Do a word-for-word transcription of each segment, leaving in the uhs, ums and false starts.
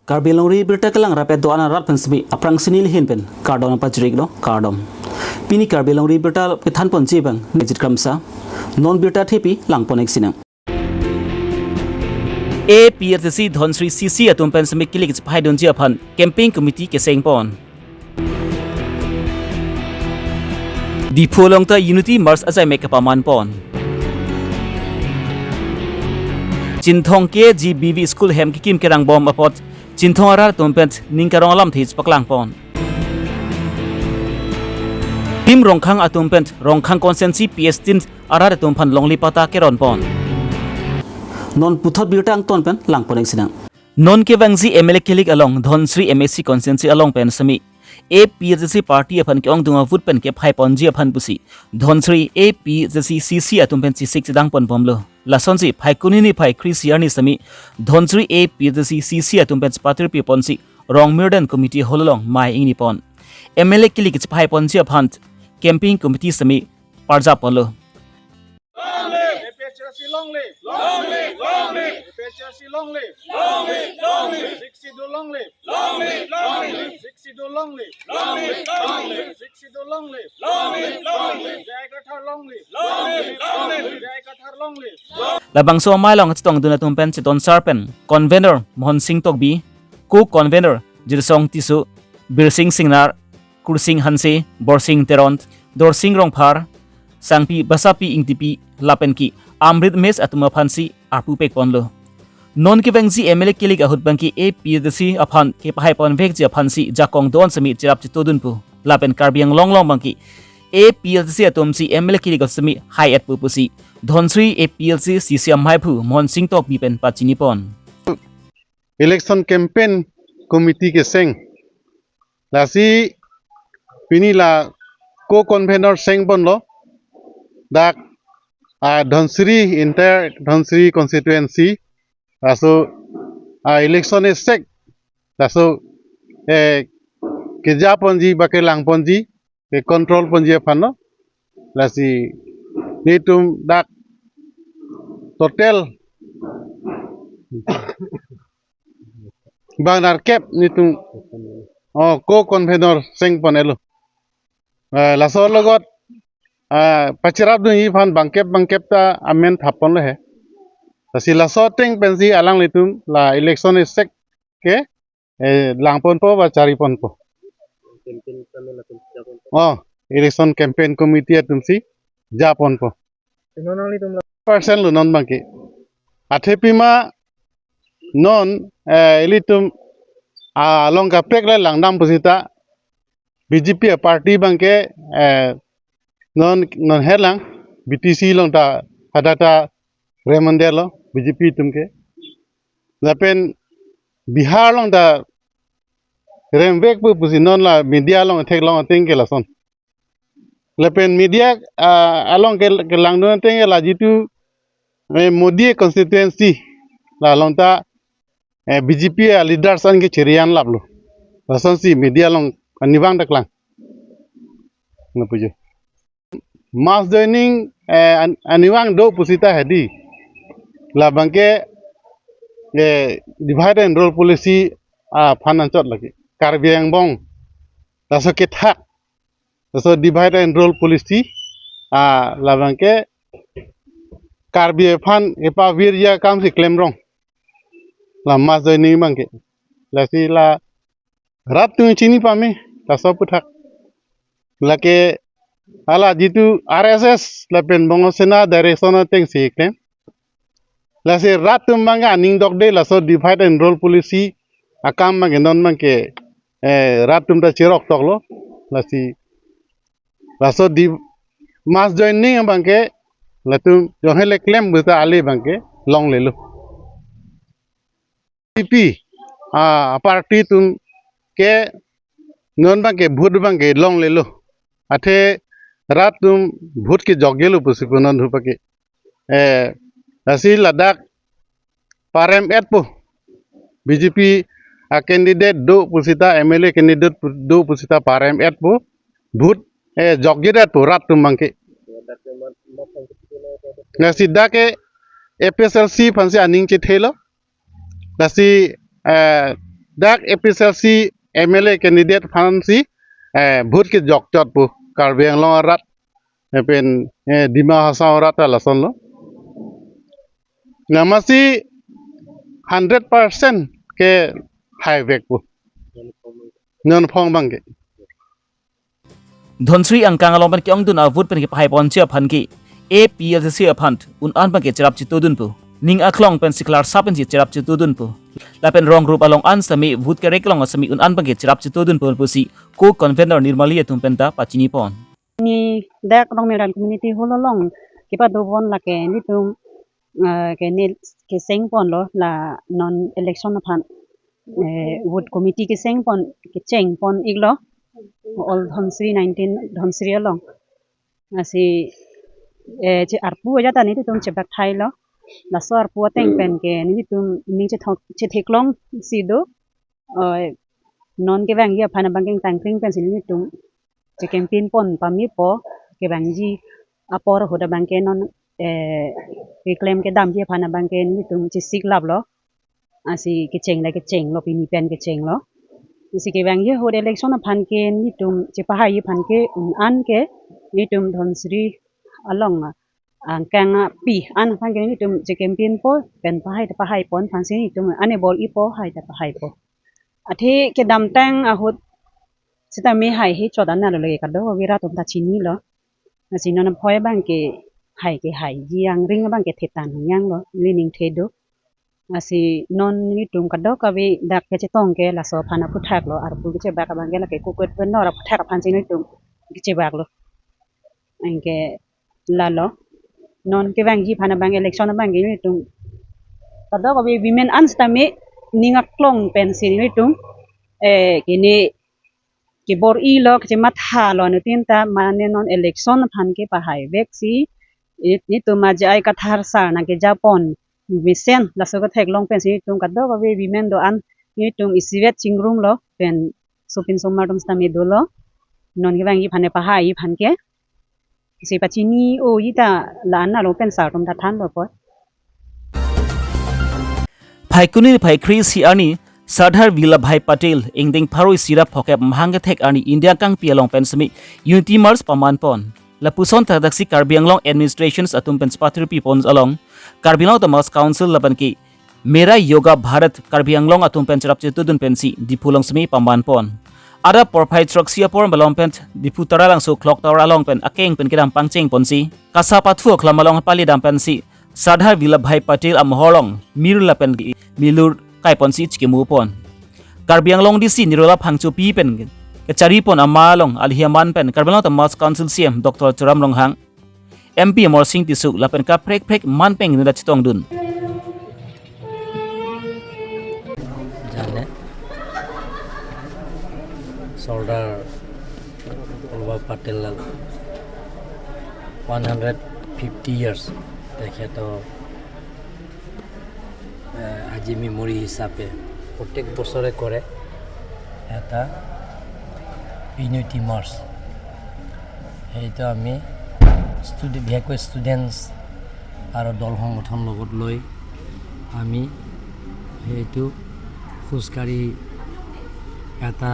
Karbi Longri Birta kelang rapet do-an arat pen semi aphrang sini lihin pen kardom pajrik lo, kardom. Pini Karbi Longri Birta kethan ponji abang Nejit Kramsa. Non birta thepi lang pon-ik sinang. A P H L D C Dhansiri C C atum pen semi kilik chepahai dunji aphan campaign committee keseng pon. Diphu along ta Unity March ajai mek kepaman pon. Chinthong K G B V School hem kekim kerang bom apot Chinthong arat atum pen ning karong alamthe chepaklang pon. Team Rongkhang atum pen Rongkhang constituency P S tin arat atum aphan longle patta keron pon. Non puthot birta angton pen lang pon-ik sinang. Non kevangji M L A kilik along Dhansiri M A C constituency along pen semi A P H L D C party aphan ke-ongdung avote pen kepahai ponji aphan pusi Dhansiri A P H L D C C C atum pen chesik chedang pon bomlo. Lasonsi Phaikuni niphai kre-isi arni semi Dhansiri A P H L D C C C atum pen chepatirpi ponsi Rong Mirden Community Hall along mei ingni pon. M L A kilik chepahai ponji aphan campaign committee semi parjap ponlo. Long live! A P H L D C long live! Long live! Long live! A P H L D C long live! Long live! Long live! Sixth Schedule long live! Long live! Long live! Sixth Schedule long live! Long live! Long live! Sixth Schedule long live! Long live! Long live! J I Kathar long live! Long live! Long live! J I Kathar long live! Labangso amei along chetongdun atum pen chetonsar pen convener Mohon Sing Tokbi, co-convener Jirsong Tisso, Birsing Singnar, Kursing Hanse, Borsing Teron, Dorsing Rongphar, Sangpi Basapi Ingtipi lapen ke Amrit Mess atum aphansi arpu pek ponlo. Non kevangji M L A kilik ahut abangke A P H L D C aphan kepahai ponvekji aphansi jakong don semi cherap chetodun pu. Lapen Karbi Anglong along abangke A P H L D C atumsi M L A kilik semi hai-et pu pusi Dhansiri A P H L D C C C amei aphu Mohon Sing Tokbi pen pachini pon. Election campaign committee keseng. Lasi pini la co-convener seng ponlo. Dak, ah, Dhansiri, entire Dhansiri constituency. Laso, ah, election esek. Laso, eh, keja ponji ba kelang ponji, ke-control ponji aphanlo. Lasi netum dak total bang nerkep netum, oh, co-convener seng pon-etlo. Eh, laso logot, eh, pachirap dunji aphan bangkep bangkep ta amen thap ponlo he. Lasi laso ateng pensi alanglitum la election esek ke, eh, lang ponpo ba chari ponpo. Campaign kami latum siap ponpo. Oh, election campaign committee atumsi ja ponpo. Ino nanglitum la- Percent lo non abangke. Athe pima non, eh, ilitum, ah, along kaprek le langdam pusita B J P aparty abangke, eh, non, non herlang B T C along ta hadak ta rem-an detlo B J P atum ke. Lapen Bihar along ta remvek pu pusi non la media along theklong ateng ke lason. Lapen media, ah, along ke, kelangdun ateng ke la jitu, eh, Modi constituency la along ta, eh, B J P a-leaders an ke chiri-an laplo. Lasonsi media along arnivang ta klang. Nangpujo. Mass joining, eh, an-, arnivang do pusita hedi. Labangke, eh, divide and rule policy aphan anchot lake. Karbi angbong. Laso kethak. Laso divide and rule policy. Ah, labangke Karbi aphan kepavirji akamsi klemrong. La mass joining abangke. Lasi la rat atum chini pame, laso aputhak. Lake hala jitu R S S lapen Bongo Sena direction atengsi klem. Lasi rat atum abangke aning dokde laso divide and rule policy akam abangke non abangke, eh, rat atum ta cherok toklo. Lasi laso di mass joining abangke latum jonghe le klem buta ale abangke longlelo. B J P, ah, party atum ke non abangke vote abangke longlelo. Athe rat atum vote kejokjelo pusi pu non abangke. Eh, lasi ladak parem-etpo. B J P a-candidate do pusita, M L A candidate pu-, do pusita parem-etpo. Vote, eh, jokjedetpo rat atum abangke. Lasi dak ke A P H L C aphansi aning chethelo. Lasi, eh, dak A P H L C M L A candidate aphansi, eh, vote kejokchot pu Karbi Anglong arat, eh, pen, eh, Dima Hasao arat ta lasonlo. Amatsi hundred percent ke haivek pu. Non phong abangke. Dhansiri angkang along pen ke-ongdun a-vote pen kepahai ponji aphan ke A P H L C aphan un-an abangke cherap chetudun pu. Ning aklong pen siklarsap pensi cherap chetudun pu. Lapen rong rup along an sitame vote kerek long sitame un-an abangke cherap chetudun pu pusi co-convener Nirmali atum penta pachini pon. Ni dak Rongmilran Community Hall along kepadopon lake nelitum, eh, ke ne keseng ponlo la non election aphan, eh, vote committee keseng pon, kecheng pon iklo, all Dhansiri nineteen Dhansiri along. Lasi, eh, che arpu ajat ta nelitum chebak thailo. Laso arpu ateng pen ke nelitum ning chethok, chetheklongsi do, eh, non kevangji aphan abangke tangkring pensi nelitum che campaign pon pame po, kevangji apor ahut abangke non, eh, keklem kedamji aphan abangke nelitum chesiklaplo. Lasi kecheng le kechenglo, pini pen kechenglo. Lasi kevangji ahut election aphan ke nelitum chepahai aphan ke un-an ke nelitum Dhansiri along angkang api an aphan ke nelitum che campaign po, pen pahai ta pahai pon aphansi nelitum ane bor-ipo, hai ta pahai po. Athe kedamtang ahut sitame haihe chot an alo lake kadokave rat atum ta chinilo. Lasi non aphoi abangke hai ke haiji angring abangke thetan hang yanglo, ili ning the do. Lasi non nelitum kadokave dak kechetong ke laso aphan aphuthak lo, arpu kechebak abangke lake co-convener aphuthak aphansi nelitum kechebaklo. Anke lalo. Non kevangji aphan abang election abangke nelitum kadokave women an sitame ning aklong pensi nelitum, eh, kene kebor-ilo, kechemathalo, anuttin ta mane non election aphan ke pahai veksi, eh, nelitum J I Kathar sir nangkejapon mesen, laso ketheklong pensi nelitum kadokave women do-an nelitum isivet chingrumlo, pen sopin somar atum sitame dolo. Non kevangji aphan pahai aphan ke. Si pachini-oji ta la-an alo pen sir atum ta thanlo po. Phaikuni phaikhri isi arni Sardar Vallabhbhai Patel ingdeng pharo isi ra phokep mahang kethek arni India kangpi along pen sitame Unity March paman pon. Lapuson thakthak si Karbi Anglong administrations atum pen pathurpi pon along Karbi Anglong Autonomous Council lapen ke Mera Yoga Bharat Karbi Anglong atum pen cherap chetudun pensi Diphu along sitame paman pon. Adap porphai throksi apor malom pen Diphu Taralangso clock tower along pen akeng pen kedam pangcheng ponsi, kasa pathu akhlam along pali dam pensi Sardar Vallabhbhai Patel amohor along mir lapen milur kai ponsi chikemu pon. Karbi Anglong D C Nirola Phangchopi pen kachari pon ama along alihi aman pen Karbi Anglong Autonomous Council C E M Doctor Tuliram Ronghang, M P Amarsing Tisso lapen kaprek prek man pen nunda chetongdun. জানে Sardar Vallabh Patel one hundred fifty years তেখেতৰ, এ, আজি মেমৰি হিচাপে প্ৰত্যেক বছৰে কৰে এটা ইউনিটি মাৰ্চ। সেইটো আমি ষ্টুডেণ্ট, বিশেষকৈ ষ্টুডেণ্টছ আৰু দল সংগঠন লগত লৈ আমি সেইটো খোজকাঢ়ি এটা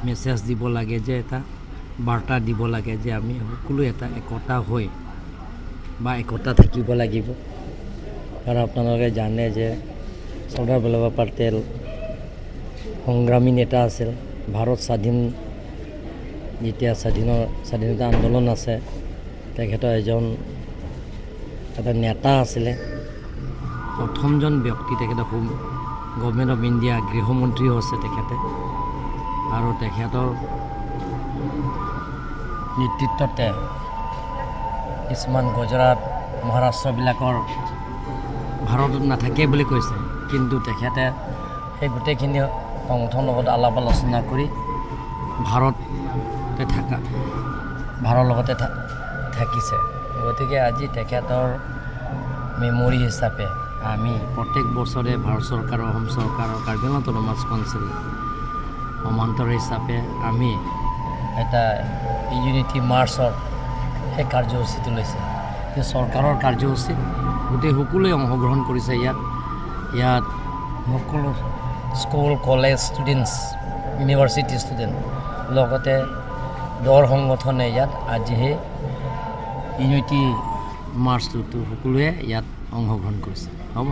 মেছেজ দিব লাগে যে, এটা বাৰ্তা দিব লাগে যে আমি সকলো এটা একতা হৈ বা একতা থাকিব লাগিব। কাৰণ আপোনালোকে জানে যে চৰ্দাৰ বল্লভ পেটেল সংগ্ৰামী নেতা আছিল। ভাৰত স্বাধীন, যেতিয়া স্বাধীনৰ, স্বাধীনতা আন্দোলন আছে, তেখেতৰ এজন এটা নেতা আছিলে। প্ৰথমজন ব্যক্তি তেখেতৰ হোম, গভৰ্ণমেণ্ট অফ ইণ্ডিয়া গৃহমন্ত্ৰীও আছে তেখেতে। আৰু তেখেতৰ নেতৃত্বতে কিছুমান গুজৰাট, মহাৰাষ্ট্ৰবিলাকৰ ভাৰতত নাথাকে বুলি কৈছে, কিন্তু তেখেতে সেই গোটেইখিনি সংগঠনৰ লগত আলাপ আলোচনা কৰি ভাৰততে থাকা, ভাৰতৰ লগতে থা-, থাকিছে। গতিকে আজি তেখেতৰ মেমৰি হিচাপে আমি প্ৰত্যেক বছৰে ভাৰত চৰকাৰৰ, অসম চৰকাৰৰ, কাৰ্বি আংলং অট'নমাছ কাউন্সিল সমান্তৰাল হিচাপে আমি এটা ইউনিটি মাৰ্চৰ সেই কাৰ্যসূচীটো লৈছে। যে চৰকাৰৰ কাৰ্যসূচী, গোটেই সকলোৱে অংশগ্ৰহণ কৰিছে ইয়াত। ইয়াত সকলো school, college students, university student, লগতে দল সংগঠনে ইয়াত আজিহে ইউনিটি মাৰ্চটো সকলোৱে ইয়াত অংশগ্ৰহণ কৰিছে। হ'ব।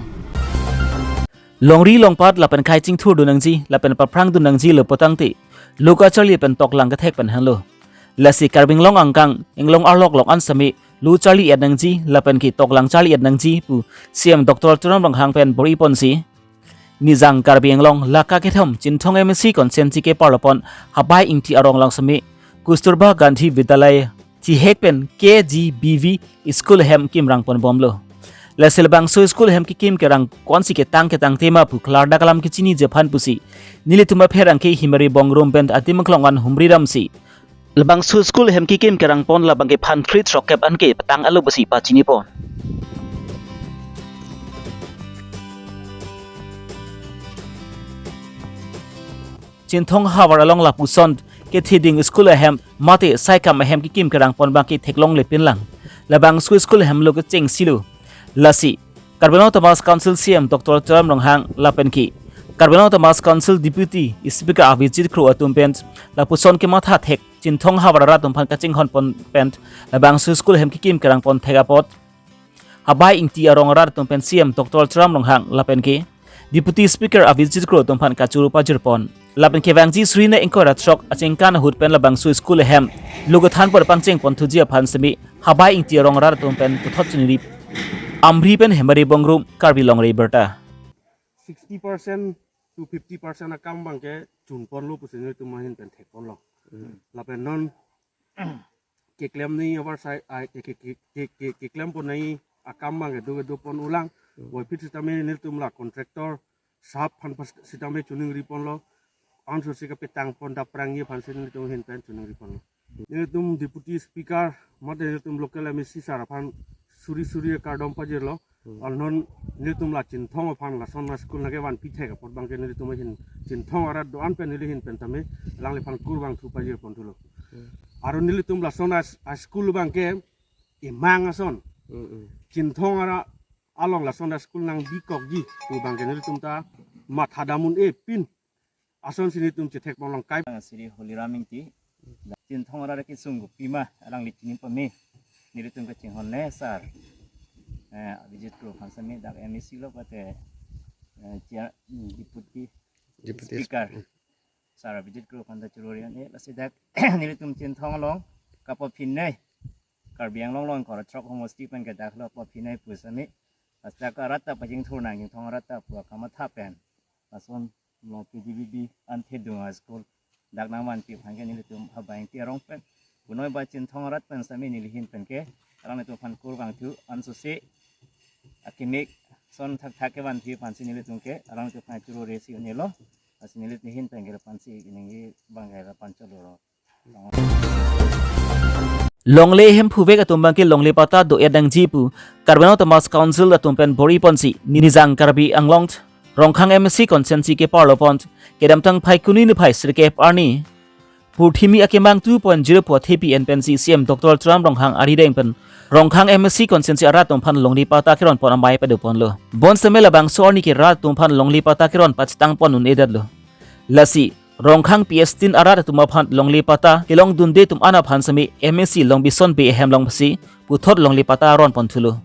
Longri longpat lapen khei chingthur dun nangji lapen paphrang dun nangji lo putangte, lo kacharli pen toklang kethek pen hanglo. Lasi Karbi Anglong angkang, Anglong arloklok an sami lo charli et nangji lapen ke toklang charli et nangji pu C M Doctor Tuliram Ronghang pen bor-i ponsi, Nijang Karbi Anglong laka kethom Chinthong M A C constituency ke parlopon Habai Ingti arong along sami Kasturba Gandhi Vidyalaya thihek pen K G B V school ahem kimrang pon bomlo. Lasi labangso school ahem kekim kerang konsi ketang ketang tema pu klardak alam kechiniji aphan pusi, nelitum apherangke Himari Bongrung pen adim aklong an humri damsi, labangso school ahem kekim kerang pon labang ke phan phrit rokep an ke petang alo pusi pachini pon. Chinthong havar along lapuson ketheding school ahem mate saikam ahem kekim kerang pon abang ke theklongle pinlang. Labangso school ahem lo kechengsi lo. Lasi Karbi Anglong Autonomous Council C M Doctor Tuliram Ronghang lapen ke Karbi Anglong Autonomous Council Deputy Speaker Avijit Kro atum pen lapuson kematha thek Chinthong havar arat atum aphan kachinghon pon pen labangso school ahem kekim kerang pon thek apot Habai Ingti arong arat atum pen C M Doctor Tuliram Ronghang lapen ke Deputy Speaker Avijit Kro atum aphan kachoro pajir pon. Lapen kevangji suri ingkoi ra throk achingkan ahut pen labangso school ahem lo kethan pon pangcheng pon thuji aphan sami Habai Ingti arong arat atum pen puthot chiningri Amri pen Himari Bongrung, Karbi Longri Abirta. Sixty percent to fifty percent akam abang ke chun ponlo pusi nelitum ahin pen thek ponlo. Lapen non keklem nangji abar sai, ai, ke, ke, ke, ke, ke, keklem pon nangji akam abang kedo kedo pon ulang. Boiphit sitame nelitum la contractor sahab aphan pas sitame chiningri ponlo. Ansose kapetang pon daprangji aphansi nelitum ahin pen chiningri ponlo. Nelitum Deputy Speaker mate nelitum local M A C sir aphan suri suri kardom pajirlo. Along nelitum la Chinthong aphan lason a-school nangkevanpi thek apot abang ke nelitum ahin Chinthong arat do-an pen neli ahin pen tame alangliphan kurvangthu pajir pon thulo. Aron nelitum lason a, a-school abang ke emang ason. Chinthong arat along lason a-school nangbikokji pu abang ke nelitum ta matha dam un-e pin. Asonsi nelitum chethek ponlong kai. Sri Holiram Ingti, Chinthong arat kesung kopima alangli chini pame. Nelitum kachinghon ne sir, eh, Avijit Kro aphan sami dak M A C lo pate, eh, chair, mm, Deputy Deputy Speaker. Sir Avijit Kro aphan ta choro ri an-e, lasi dak nelitum Chinthong along kapo phin nai. Karbi Anglong along ingkoi ra throk homosti pen ke dak lo po phin nai pu sami. Lasi dak arat ta pachingthur nang Chinthong arat ta pu akamatha pen. Lason lo K G B V an thedung a-school dak nangvanpi aphan ke nelitum Habai Ingti arong pen, punoi ba Chinthong arat pen sami neli ahin pen ke alanglitum aphan kurvangthu ansose akemik ason thakthak kevanpi aphansi nelitum ke alanglitum aphan choro resi un-elo. Lasi nelitum ahin pen ke aphansi ningje abang ke aphan cholo ro. Longle hemphu vek atum abang ke longle patta do-et nangji pu Karbi Anglong Autonomous Council atum pen bor-i ponsi Nijang Karbi Anglong Rongkhang M A C constituency ke parlopon kedamtang Phaikuni niphai sirkep arni Purthimi Akemang two point zero pu athepi en pensi C M Doctor Tuliram Ronghang arideng pen Rongkhang M A C constituency arat atum aphan longle patta keron pon amei pado ponlo. Bonsitame labangso arni ke rat atum aphan longle patta keron pachetang pon un-edetlo. Lasi Rongkhang P S tin arat atum aphan longle patta kelong dunde atum an aphan sami M A C Longbison Bey ahem along pusi puthot longle patta ron pon thulo.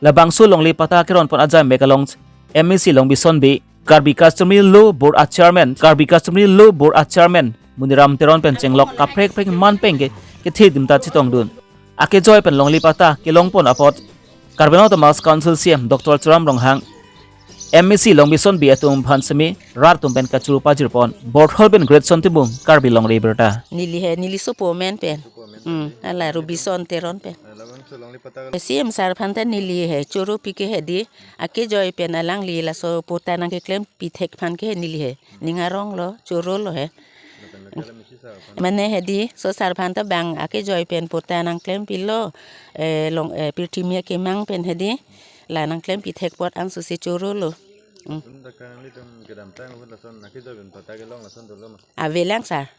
Labangso longle patta keron pon ajai mek along M A C Longbison Bey, Karbi Customary Law Board a-chairman, Karbi Customary Law Board a-chairman Muniram Teron pen chenglok kaprek prek man pen ke kethe adim ta chetongdun. Akejoi pen longle patta kelong pon apot Karbi Anglong Autonomous Council C M Doctor Tuliram Ronghang, M A C Longbison Bey atum aphan sami rat atum pen kachoro pajir pon. Borthol pen Greatson Timung, Karbi Longri Abirta. Neli he, neli sopo amen pen. Hmm, ala Robison Teron pen. C M sir aphan ta neli he choro pi ke hedi, akejoi pen alangli laso patta nangkeklempi thek aphan ke neli he ning arong lo, choro lo he. Mane hedi, so sir aphan ta bang akejoi pen patta nangklempilo, eh, long, eh, Purthimi Akemang pen hedi, la nangklempi thek apot ansose choro lo. Hmm. Tum ta kang litum kedamtang ahut lason akejoi pen patta kelong lason dolo ma? Avelang sir.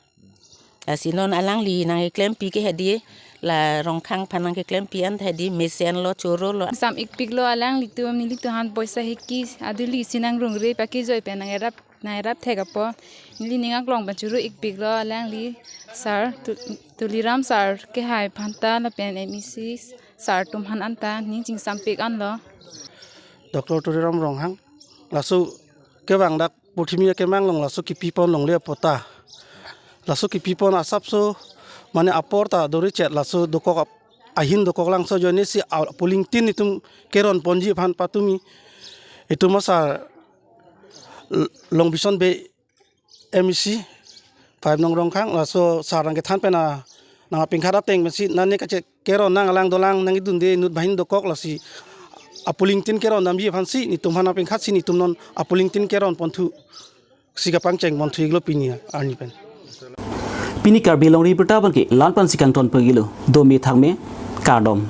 Lasi non alangli nangkeklempi ke hedi, la Rongkhang aphan nangkeklempi an hedi, mesen lo, choro lo. Sam ikpik lo alanglitum, nelitum aphan poisa hiki aduli si nangrungre pakijoi pen nangrap, nangrap thek apot. Neli ning aklong pen choro ikpik lo alangli sir, Tu-, Tuliram sir kehai aphan ta lapen M E C sir atum aphan anta ning chingsampik anlo. Doctor Tuliram Ronghang, laso kevang dak purthimi akemang along laso kipipon longle apot ta, laso kipipon asapso mane apor ta dori chet, laso dokok ap-, ahin dokok langso ajoine si a-, polling tin itum keron ponji aphan patumi itum asar L-, Longbison Bey M E C five nong Rongkhang, laso sir nangkethan pen a nang apengkhat ateng pensi nane kache keron nang alang dolang nangkedunde inut banghini dokok, lasi apolling tin keron damji aphansi netum aphan apengkhat si netum non apolling tin keron ponthu si kapangcheng ponthu iklo pini arni pen. Pini Karbi Longri Abirta abangke la-an pensi kangton pagilo, dome thakme, kardom.